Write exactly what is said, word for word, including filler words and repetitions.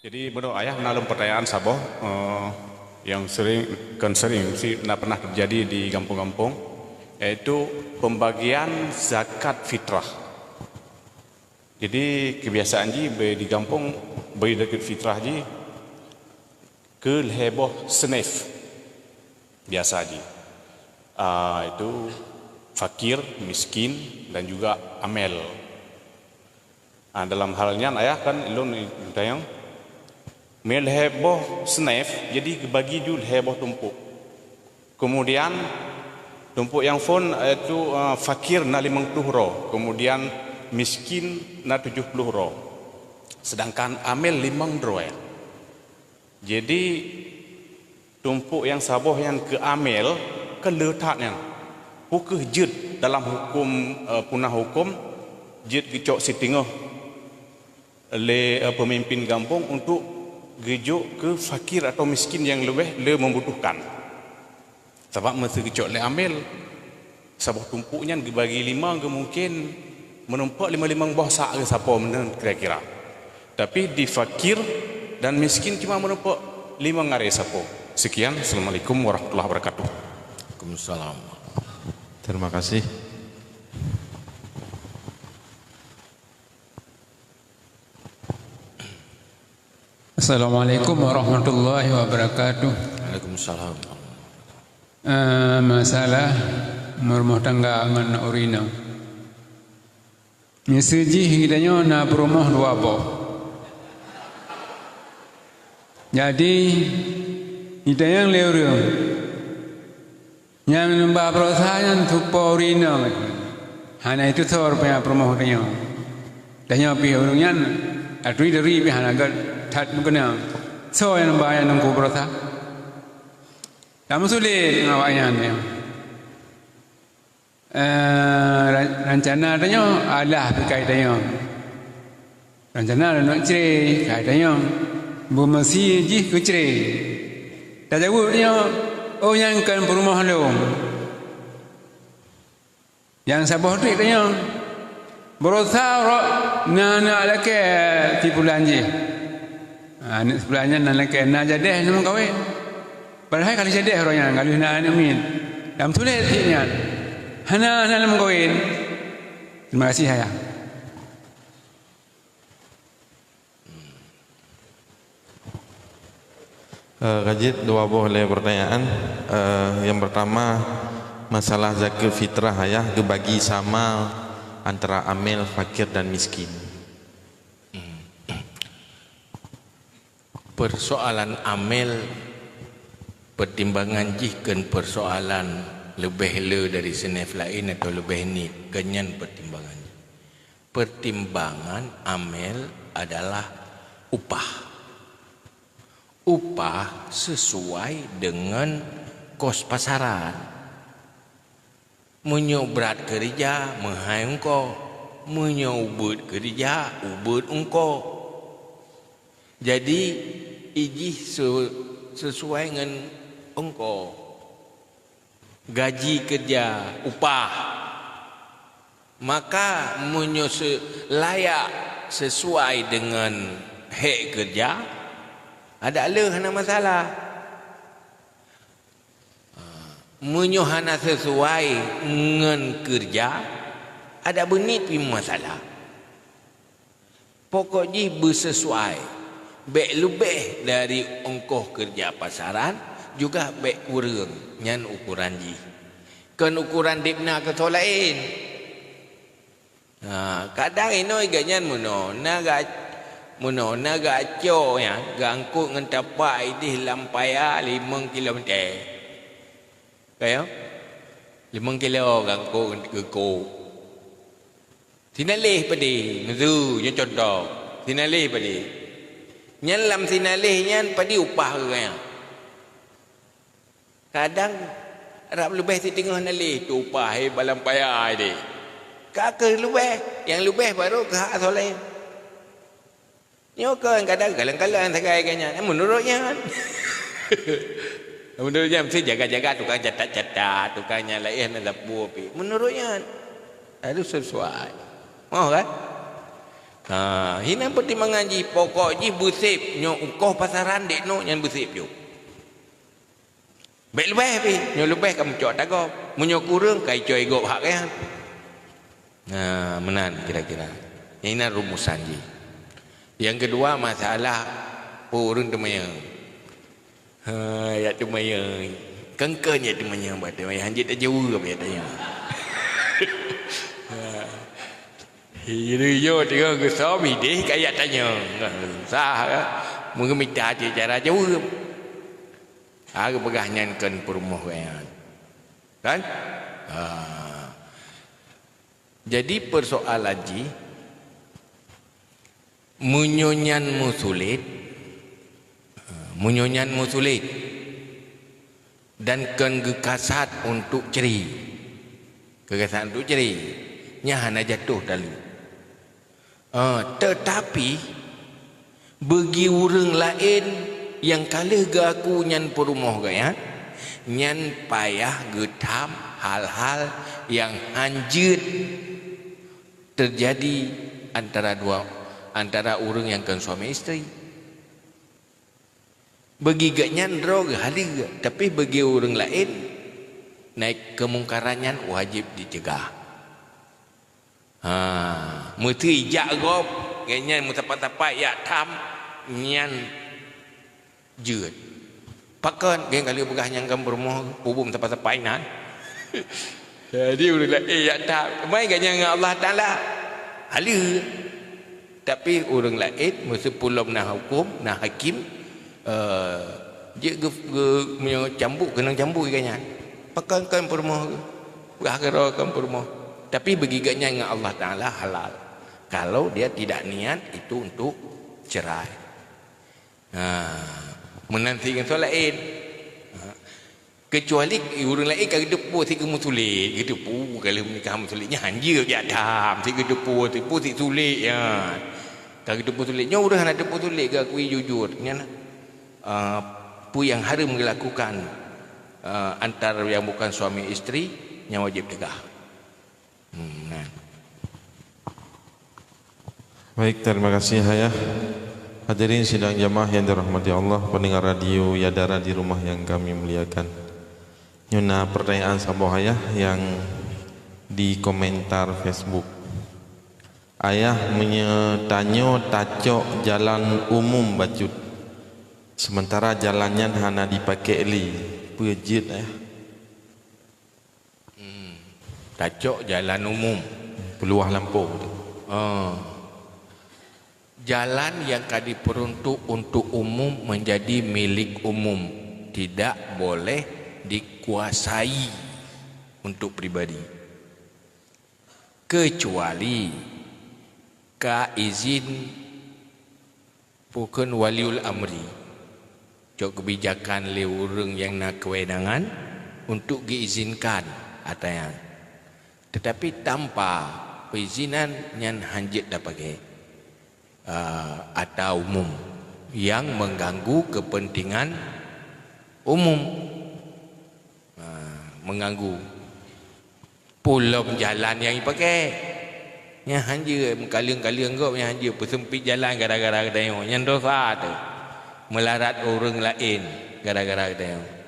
Jadi, meunurot ayah na lom peutanyaan saboh, eh, nyang sering, kon sering, mesti na pernah terjadi di gampông-gampông, yaitu pembagian zakat fitrah. Jadi, kebiasaan jih beu di gampông beu zakat fitrah jih keu lhèe boh snif biasa jih. Ah, itu fakir, miskin, dan juga amil. Ah, dalam hal nyan ayah kan lôn tanyong, meulhèe boh snif, jadi geubagi ju lhèe boh tumpôk. Kemudian tumpôk nyang phôn, yaitu, ah, fakir na limong ploh droe, kemudian miskin na tujoh ploh droe. Sedangkan amil limong droe. Jadi, tumpôk nyang saboh nyan keu amil, keu le that nyan. Peu kheueh jeuet dalam huköm, eh, punah huköm, jeuet geucok siteungoh lé, eh, peumimpin gampông untuk geujok keu fakir atau miskin nyang leubeh le membutuhkan. Sabab meuseu geucok lé amil, saboh tumpôk nyan geubagi lima, geumungken meunumpok lima-lima boh sak geusapoe meunan kira-kira. Tapi di fakir dan miskin cuma meunumpok lima ngaré sapoe. Sekian, Assalamualaikum warahmatullahi wabarakatuh. Waalaikumsalam. Terima kasih. Assalamualaikum warahmatullahi wabarakatuh. Waalaikumsalam. Eh, masalah meurumoh tangga ngon ureueng inong. Miseue jih geutanyoe na peurumoh dua boh. Jadi, geutanyoe lé ureueng nyang neuba baroesa nyan tupo ureueng inong. Hana itusoe rupanya peurumoh geutanyoe. Tanyoe pih ureueng nyan, aturi-turi pih hana gét that meukeunong. Soe nyang neuba nyang teungku baroesa? Tameusulet ngon awaknyan nyoe. Eh, ran-, rancana tanyoe adalah pih kai tanyoe. Rancana lôn cre, kai tanyoe. Beumeusie jih keu cre. Tajaweueb nyoe, "Oh, nyan kon peurumoh lôn." Nyang saboh treuk tanyoe, baroesa rot na aneuk lakée si pulan jih. Aneuk si pulan nyan na lakée, na jadeh lom meukawen. Padahai ka lheueh jadeh uroe nyan, ka lheueh na aneuk miet. Tameusulet cit nyan. Hana, hana lom meukawen. Terima kasih, Ayah. Eh, ka jeuet dua boh lé pertanyaan. Eh, yang pertama, masalah zakat fitrah, Ayah, geubagi sama antara amil, fakir, dan miskin. Persoalan amil, pertimbangan jih kon persoalan leubeh le dari snif laén atau leubeh niet, kon nyan pertimbangan jih. Pertimbangan amil adalah upah. Upah sesuai dengan kos pasaran. Meunyoe brat keurija, meuhai ungkoe. Meunyoe ubeuet keurija, ubeuet ungkoe. Jadi, ijih se-, sesuai ngon ungkoe. Gaji keurija, upah. Maka, meunyoe se-, layak sesuai deungon hék keurija, adak lheueh hana masalah. Meunyoe hana sesuai ngon keurija, adak beuniet pih masalah. Pokok jih beuseusuai, bék leubeh dari ongkoh keureuja pasaran, juga bék kureueng, nyan ukoran jih. Kon ukoran deb na keu soe laén. Ha, kadang inong geuh nyan meunoe, na ga-, meunoe, na geucok nyan, geuangkot ngon tapak ideh lam paya limong kilometer. Ka nyo? Limong kilo geuangkot ngon geukok. Sinaleh padé, meuseu nyoe cuntoh, sinaleh padé. Nyan lam sinaleh nyan padé upah geuh nyan. Kadang rab leubeh siteungoh naleh teuh upah, eh, balam paya deh. Ka keuh leubeh, nyang leubeh baru keuh hak soe laén. Nyoe kon kadang kalon-kalon sagai geuh nyan, eh, meunurot nyan. Meunurot nyan meusti jaga-jaga tukang catat-catat, tukang nyang laén na sapeue pih. Meunurot nyan harus sesuai. Moh kan? Ha, hinan peutimbangan jih, pokok jih beusép nyoe ukoh pasaran dek nyoe nyan beusép jok. Bèk leubeh pih, nyoe leubeh ka meucok tagob. Meunyoe kureueng ka icok gob hak geuh nyan. Nah, meunan kira-kira. Inan rumusan jih. Nyang keudua, masalah peue ureueng teumanyong. Ha, yak teumanyong. Kengken yak teumanyong, bak teumanyong. Hanjeuet tajaweueb yak tanyong. Ha. Hireuen nyoe teungoh geusom, ideh ka yak tanyong. Sah ka? Meungeumita cit cara jaweueb. Ha, geupeugah nyan kon peurumoh geuh nyan. Kan? Ha. Jadi, persoalan jih, meunyoe nyan meusulet, meunyoe nyan meusulet, dan kon geukasat untuk cre, geukasat untuk cre, nyan hana jatoh taleuek. Ah, teutapi, bagi ureueng laén nyang ka lheueh geuaku nyan peurumoh geuh nyan, nyan payah geutham hal-hal nyang hanjeuet teujadi antara dua, antara ureueng nyang kon suami isteri. Bagi geuh nyan droe geuh haleue, tapi bagi ureueng laén, na kemungkaran nyan wajéb jiceugah. Ha, meuseu jak gob, geuh nyan meusapat-sapat yak tham, nyan jeuet. Pakon, geuh ka lheueh peugah nyang kon peurumoh, peue buet meusapat-sapat inan. Jadi, ureueng laén yak tham, mai geuh nyan ngon Allah Taala. Haleue. Tapi ureueng laén, meuseupue lom na huköm, na hakém, eh, jeuet geu-, geu-, meunyoe cambuk, keunong cambuk geuh nyan. Pakon kon peurumoh geuh. Peugah keudroe kon peurumoh. Tapi bagi geuh nyan ngon Allah Taala halal. Kalau dia tidak niat itu untuk cerai. Ha, meunan sit ngon soe laén. Ha. Keucuali ureueng laén ka geuteupeue sit keu meusulet, geuteupeue ka lheueh meunikah meusulet, nyan hanjeuet jak tham, sit geuteupeue, teupeue sit sulet nyan. Ka geuteupeue sulet, nyoe ureueng hana teupeue sulet, geuakui jujur. Nyan, ah, peue nyang hareuem geulakukan, ah, antara nyang bukan suami isteri, nyan wajéb ceugah. Hmm, nah. Baik, terima kasih, Ayah. Hadirin sidang jamaah yang dirahmati Allah, pendengar radio Yadara di rumah yang kami muliakan. Nyoe na pertanyaan saboh, Ayah, yang di komentar Facebook. Ayah, meunyoe tanyoe tacok jalan umum bacut, sementara jalan nyan hana dipakai lé, peue jeuet, Ayah? Hmm. Tacok jalan umum. Peuluwah lampôh tu. Ah. Jalan yang ka diperuntuk untuk umum menjadi milik umum, tidak boleh dikuasai untuk pribadi. Kecuali ka izin Pakon waliul amri, cok keubijakan lé ureuëng nyang na keuwenangan untuk geuizinkan atra nyan. Teutapi tanpa peuizinan nyan hanjeuet tapaké, a, atra umum nyang meuganggu keupeuntengan umum. Ha, meuganggu. Peue lom jalan nyang jipaké. Nyan hanjeuet, meukaleueng-kaleueng gob nyan hanjeuet, peuseumpét jalan gara-gara geutanyoe. Nyan dosa teuh. Meularat ureuëng laén gara-gara geutanyoe.